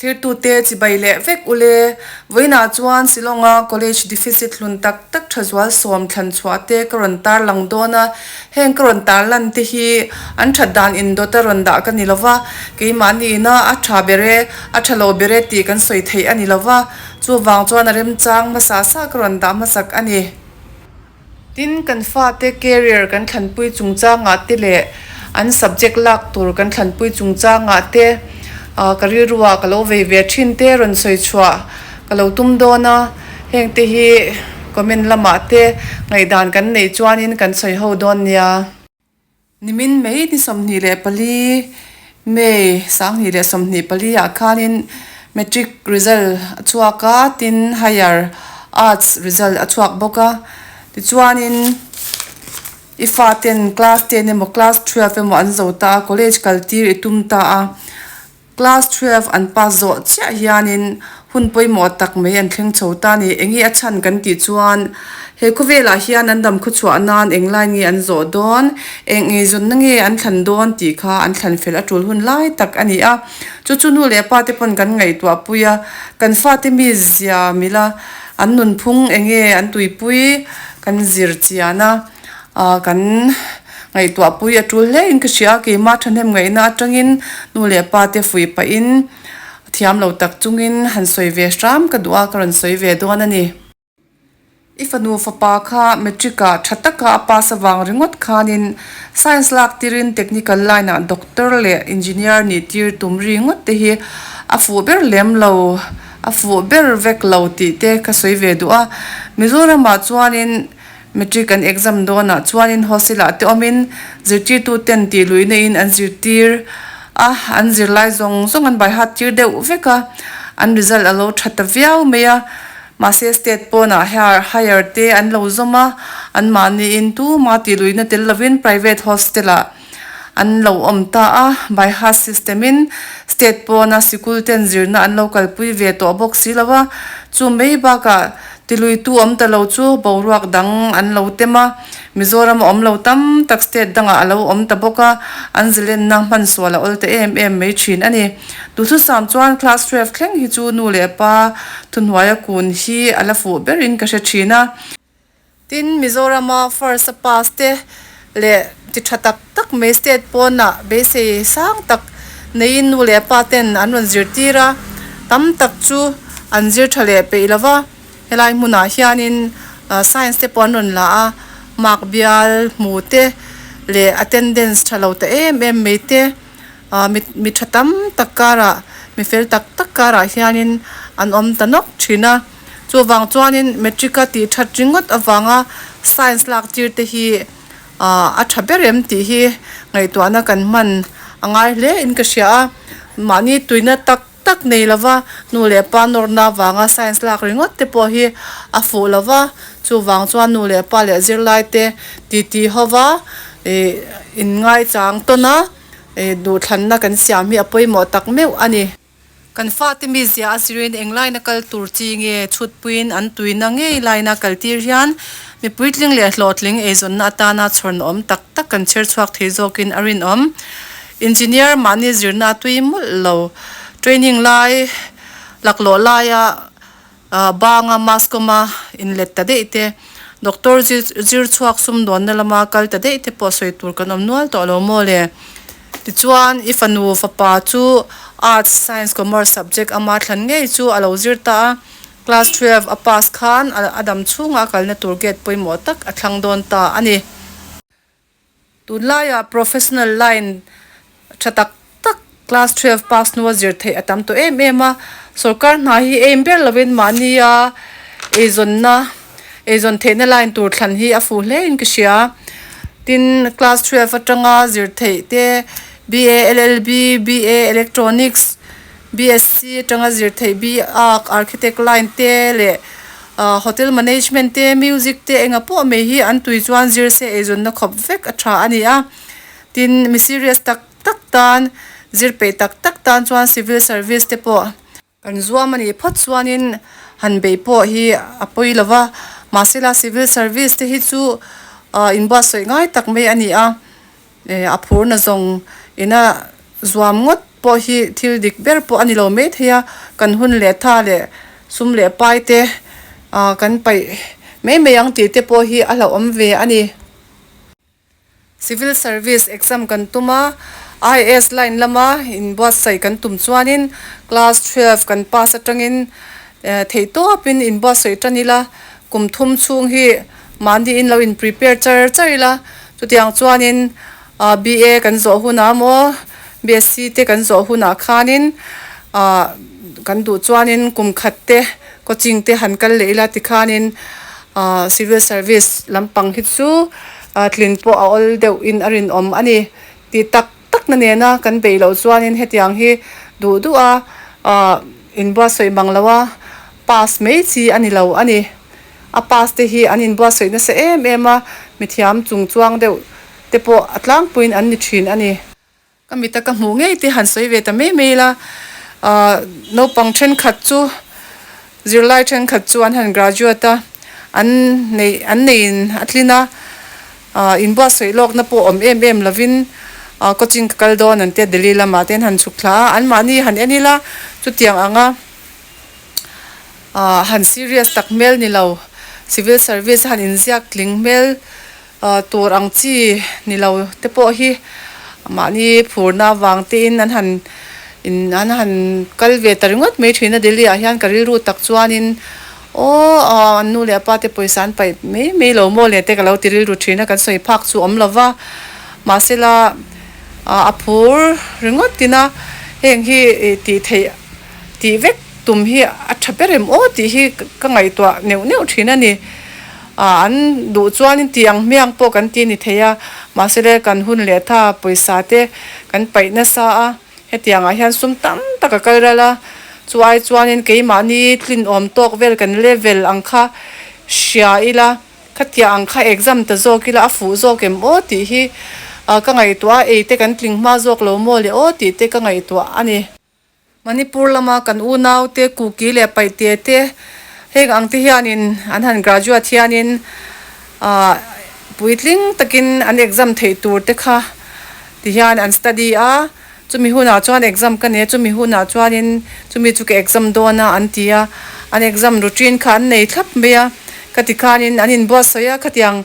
Thlirtute chibai leh vek ule. Vawiinah chuan Shillong-a College deficit hlun tak tak tha zual sawm thlan chhuah te ka rawn tarlang dawn a. Heng ka rawn tarlan te hi an that dan indawt a rawn dah ka ni lo va, keimahniina a tha ber e, a tha lo ber e tih kan sawi theih a ni lo va, chuvang chuan a remchang hmasa sa ka rawn dah hmasak a ni. Tin, kan fate career kan thlanpui chungchangah te leh an subject lak tur kan thlanpui chungchangah te ka rilruah ka lo vei ve thin te rawn sawi chhuah ka lo tum dawn a, heng te hi comment lamah te ngaihdan kan neih chuanin kan sawi ho dawn nia. Nimin mai ni 24 May 2024 ah khanin Matric result a chhuak a, tin Higher Arts result a chhuak bawk a. Tichuanin i faten class ten emaw class 12 emaw an zo ta a, college kal tir i tum ta a. Class 12 an pass zawh chiah hianin hun pawimawh tak mai an thleng chho ta a ni. Enge a chhan kan tih chuan he khawvelah hian an dam khawchhuah nan eng lai nge an zawh dawn, eng eizawnna nge an thlan dawn tih kha an thlan fel a tul hun lai tak a ni a. Chu chu nu leh pa te pawn kan ngaihtuah pui a, kan fate mi zia mila an nunphung enge an tuipui kan zir chian a. Kan ngaihtuahpui a tul hle in ka hria a, keimah thahnem ngaihna atangin nu leh pa te fuih pahin thiam lo tak chungin han sawi ve hram ka duh a, ka rawn sawi ve dawn a ni. I fanu fapa kha matric ah tha taka a pass avang ringawt khanin science lak tirin technical line ah doctor leh engineer nih tir tum ri ngawt te hi a fuh ber lem lo, a fuh ber vek lo tih te ka sawi ve duh a. Mizoram ah chuanin Matric an exam dawnah chuanin hostel-ah te awmin zirtirtu ten tih luihna in an zirtir a, an zirlai zawng zawng an baihat tir deuh vek a, an result a lo tha ta viau mai a, mahse state pawnah higher te an lo zawm a, anmahniin tuma tih luihna tel lovin private hostel-ah an lo awm ta a, baihat system in state pawna sikul ten zirna an lo kalpui ve tawh bawk si lo a, chu mai bakah Tiluitu awm ta lo chu boruak dang an lo tem a, Mizoram a awm lo tam tak state dangah a lo awm ta bawk a, an zilenna hman sual a awl ta em em mai thin a ni. Duhthusam chuan class 12 thleng hi chu nu leh pa thuhnuaia kun hi a la fuh berin ka hre thin a. Tin, Mizorama first a pass te leh ti tha tak tak mai state pawnah beisei sang tak neiin nu leh pa ten an rawn zirtir a, tam tak chu an zir tha leh peih lo va, helai hmunah hianin science te pawh an rawn la a, mark bial hmu te leh attendance tha lo ta em em mai te mi mi tha tam tak karah mi fel tak tak karah hianin an awm ta nawk thin a. Chuvang chuanin matric a tih that ringawt avanga science lak tir te hi ah a tha ber em tih hi ngaihtuahna kan hman a ngai hle in ka hria a, mahni tuina tak tak nei lova nu leh pa nawrna avanga science lak ringawt te pawh hi a fuh lova, chuvang chuan nu leh pa leh zirlai te titi hova ih inngaichang tawn a ih duhthlanna kan siam hi a pawimawh tak meuh a ni. Kan fate mizia a zirin englaina kal tur chi nge chhutpuiin an tuina ngei laina kal tir hian mi puitling leh hlawhtling eizawnna atana chhawrnaawm tak tak kan chher chhuak thei zawkin a rinawm. Engineer mahni zirna a tui mawlh lo. Training lai laklawh laia Banga Mascom-a inlet ta daih te, Doctor zir chhuak sumdawnna lama kal ta daih te pawh sawi tur kan awm nual tawh lo maw le. Tichuan, i fanu fapa chu Arts, Science, Commerce subject ama thlan ngei chu a lo zir ta a, Class 12 a pass khan a dam chhunga a kalna tur gate pawimawh tak a thlang dawn ta a ni. Tunlaiah professional line tha tak tak class 12 pass hnua zir theih a tam tawh em em a, sorkar hna hi aim ber lovin mahnia eizawnna eizawn theihna line tur thlan hi a fuh hle in ka hria. Tin, class 12 atanga zir theih te BA LLB, BA Electronics, BSc atanga zir theih BArch, Architect line te leh Hotel Management te, Music te enga pawh mai hi an tui chuan zir se eizawnna khawp vek a tha a ni a. Tin, mi serious tak tak tan, zir peih tak tak tan chuan Civil Service te pawh kan zuam a nih phawt chuanin han beih pawh hi a pawi lo va. Mahsela Civil Service te hi chu inbuatsaih ngai tak mai a ni a, a phurna zawng ina zuam ngawt. pawh hi thil dik ber pawh a ni lo maithei a, kan hun leh tha leh sum leh pai te ah kan paih mai mai ang tih te pawh hi a hlauhawm ve a ni. Civil Service exam kan tum a, IAS line lama inbuatsaih kan tum chuanin class 12 kan pass atangin theihtawpin inbuatsaih tan ila, kum thum chhung hi mahniin lo in prepare char char ila, chutiang chuanin BA kan zawh hunah maw BSc te kan zawh hunah khanin kan duh chuanin kum khat te coaching te han kal leh ila tikhanin civil service lampang hi chu tlin pawh a awl deuh in a rinawm a ni tih tak tak na nena kan beih loh chuanin hetiang hi duh duh a ah inbuatsawi mang lo a pass mai chi a ni lo a ni a pass te hi an inbuatsawi nasa em em a mithiam chung chuang deuh te pawh a tlangpuiin an ni thin a ni. Ka mita ka hmuh ngei te han sawi ve ta mai mai la, ahh naupang thenkhat chu zirlai thenkhat chu an han graduate a, an neih an neiin a tlin a, ahh inbuatsawi lawkna pawh awm em em lovin ahh coaching ka kal dawn an tia Delhi lamah te an han chhuk thla a, anmahni han en ila chutiang anga ahh han serious tak hmel ni lo civil service a han inziak tling hmel. Tur ang chi ni lo te pawh hi mahni phurna avang tein an han in an han kal ve ta ringawt mai thin a Delhi ah hian ka rilru tak chuanin aw ah an nu leh a pa te pawisa an paih mai mai lo maw le te ka lo ti rilru thin a kan sawi phak chu awm lo va mahsela ah a phur ringawt ina heng hi tih theih tih vek tum hi a tha ber em aw tih hi ka ngaihtuah neuh neuh thin a ni. Ah an duh chuanin tih ang hmiang pawh kan ti ni thei a, mahse le kan hun leh tha pawisa te kan paih nasa a, hetiang ah hian sum tam tak a kal ral a, chu ai chuanin keimahni tlin awm tawk vel kan level ang kha hria ila, khatiang ang kha exam ta zawk ila a fuh zawk em aw tih hi ka ngaihtuah a, ei te kan tling hma zawk lo maw le aw tih te ka ngaihtuah a ni. Manipur lama kan unaute Kuki leh Paihte te heng ang te hianin an han graduate hianin ah puitling takin an exam theih tur te kha ti hian an study a, chumi hunah chuan exam ka nei a, chumi hunah chuanin chumi chu ka exam dawn a an ti a, an exam routine kha an nei thlap mai a, ka ti khanin an inbuatsawi a, khatiang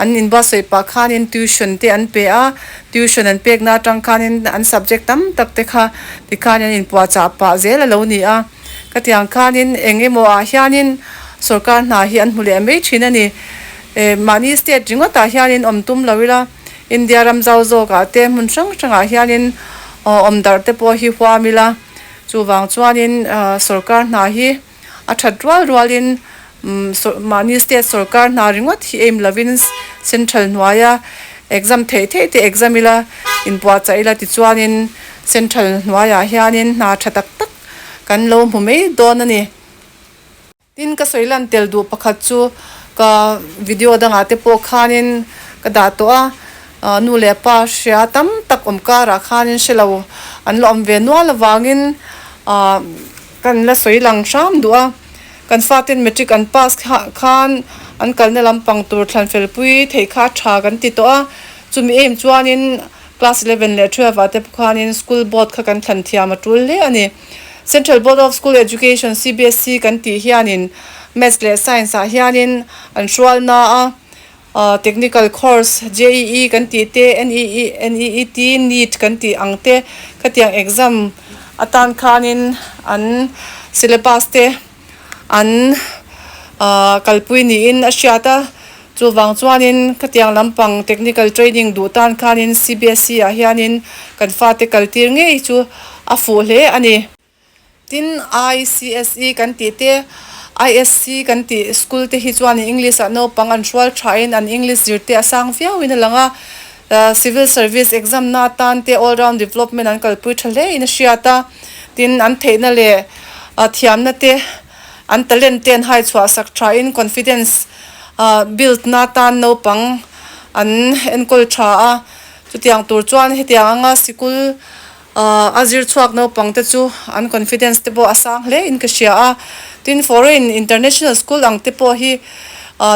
an inbuatsawi pah khanin tuition te an pe a. Tuition an pekna atang khanin an subject tam tak te kha tikhan an inpuahchah pah zel a lo ni a. Khatiang khanin eng emaw ah hianin sorkar hna hi an hmu leh mai thin a ni. Eh mahni state ringawtah hianin awm tum lo ila India ram zau zawkah te hmun hrang hrangah hianin awm darh te pawh hi huam ila chuvang chuanin sorkar hna hi A that rual rualin mahni state sorkar hna ringawt hi aim lovin central hnuaia exam theih theih te exam ila inpuahchah ila tichuanin central hnuaiah hianin hna tha tak tak kan lo hmu mai dawn a ni. Tin ka sawi lan tel duh pakhat chu ka video dangah te pawh khanin ka dah tawh a, nu leh pa hria tam tak awm karah khanin hre lo an la awm ve nual avangin ah Kan la sawi lang hram duh a, kan faten matric an pass khan an kalna lampang tur thlan felpui theih kha a tha kan ti tawh a, chumi aim chuanin class 11 leh 12 ah te pawh khanin school board kha kan thlan thiam a tul hle a ni. Central Board of School Education, CBSE, kan tih hianin Maths leh Science ah hianin an hrualna a. Technical course JEE kan tih te, NEE, NEET, NEET kan tih ang te khatiang exam atan khanin an syllabus te an kalpui niin a hriat a. Chuvang chuanin khatiang lampang technical training duh tan khanin CBSE ah hianin kan fate kaltir ngei chu a fuh hle a ni. Tin, ICSE kan tih te, ISC kan tih school te hi chuanin English ah naupang an hrual thain an English zir te a sang viauin a lang a, Civil Service exam na atan te all round development an kalpui tha hle in a hriat a, tin an theihna leh thiamna te an talent te an hai chhuah sak thain confidence build na atan naupang an enkawl tha a, chutiang tur chuan hetiang anga sikul A zir chhuak naupang te chu an confidence te pawh a sang hle in ka hria a, tin foreign international school ang te pawh hi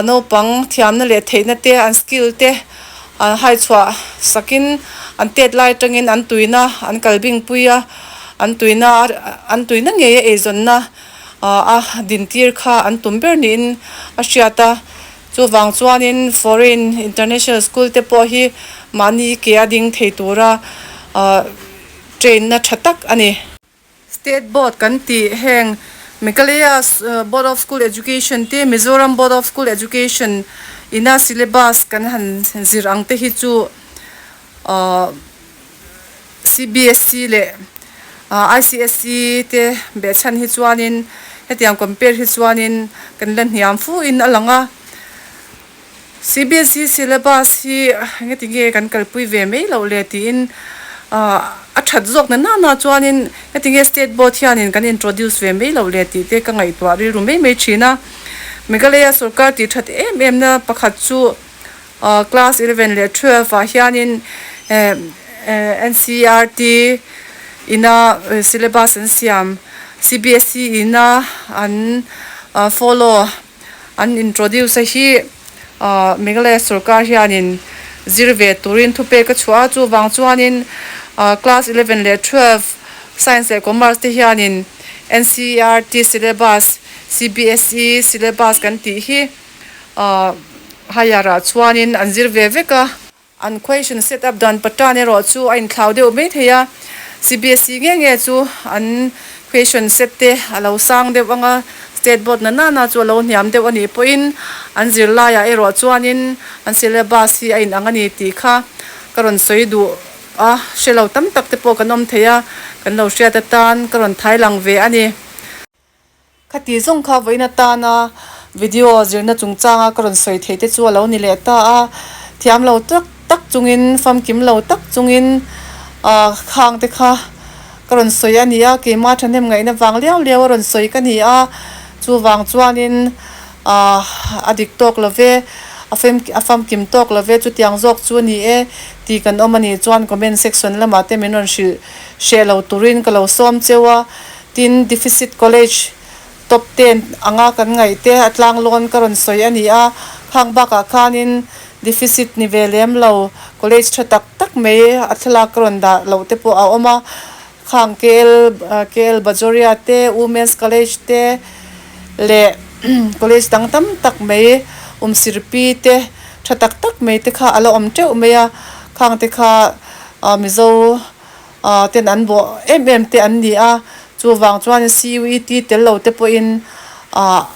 naupang thiamna leh theihna te an skill te an hai chhuah sakin an tet lai atangin an tuina an kal bing pui a. an tuina an tuina ngeia eizawnna a dintir kha an tum ber niin a hriat a. Chuvang chuanin foreign international school te pawh hi mahni ke a ding thei tura train na tha tak a ni. State Board kan tih heng Meghalaya Board of School Education te Mizoram Board of School Education ina syllabus kan han zir ang te hi chu CBSE leh ICSE te behchhan hi chuanin hetiang compare hi chuanin kan la hniam fu in a lang a. CBSE syllabus hi engati nge kan kalpui ve mai loh le tiin a that zawk na nana chuanin engati nge state board hianin kan introduce ve mai loh le tih te ka ngaihtuah rilru mai mai thin a. Meghalaya sorkar tih that em em na pakhat chu Class 11 leh 12 ah hianin NCERT ina syllabus an siam CBSE ina an follow an introduce a hi Meghalaya sorkar hianin zir ve turin thupek a chhuah a chuvang chuanin class 11 leh 12 science leh commerce te hianin NCERT syllabus CBSE syllabus kan tih hi Ahh higher ah chuanin an zir ve vek a. An question set up dan pattern erawh chu a inthlau deuh mai thei a. CBSE nge nge chu an question set te a lo sang deuh ang a, state board na nana chu a lo hniam deuh a nih pawhin an zirlaiah erawh chuanin an syllabus hi a inang a ni tih kha ka rawn sawi duh a, hre lo tam tak te pawh kan awm thei a, kan lo hriat atan ka rawn thai lang ve a ni. Khati zawng kha vawiin atana video zirna chungchanga ka rawn sawi theih te chu a lo ni leh ta a, thiam lo tak tak chungin famkim lo tak chungin ah khang te kha ka rawn sawi a ni a, keimah thahnem ngaihna vang liau liau a rawn sawi ka ni a, chuvang chuanin ah a dik tawk lo ve, a fem a famkim tawk lo ve chutiang zawk chu a ni e tih kan awm a nih chuan comment section lamah te min rawn hrilh hreh lo turin ka lo sawm cheu a. Tin, Deficit College top ten anga kan ngaih te a tlanglawn ka rawn sawi a ni a, khang bakah khanin deficit ni ve lem lo college tha tak tak mai a thlalak ka rawn dah loh te pawh a awm a, khang KL KL Bajoria te, Women's College te leh college dang tam tak mai Umsirpi te tha tak tak mai te kha a la awm teuh mai a, khang te kha Mizo ten an bawh em em te an ni a, chuvang chuan CUET tel lo te pawhin ah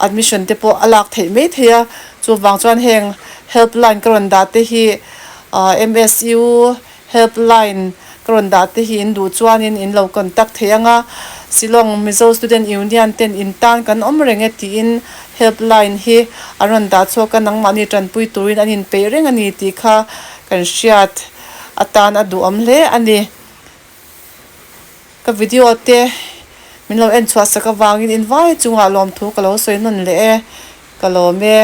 admission te pawh a lak theih mai thei a, chuvang chuan heng helpline ka rawn dah te hi ah MSU helpline ka rawn dah te hi in duh chuanin in lo contact thei ang a, Shillong Mizo Student Union ten in tan kan awm reng e tiin helpline hi an rawn dah chhuak a, nangmahni tanpui turin an inpeih reng a ni tih kha kan hriat. atan a duhawm hle a ni. Ka video te min lo en chhuah sak avangin invai chungah lawmthu ka lo sawi nawn leh e, ka lawm e.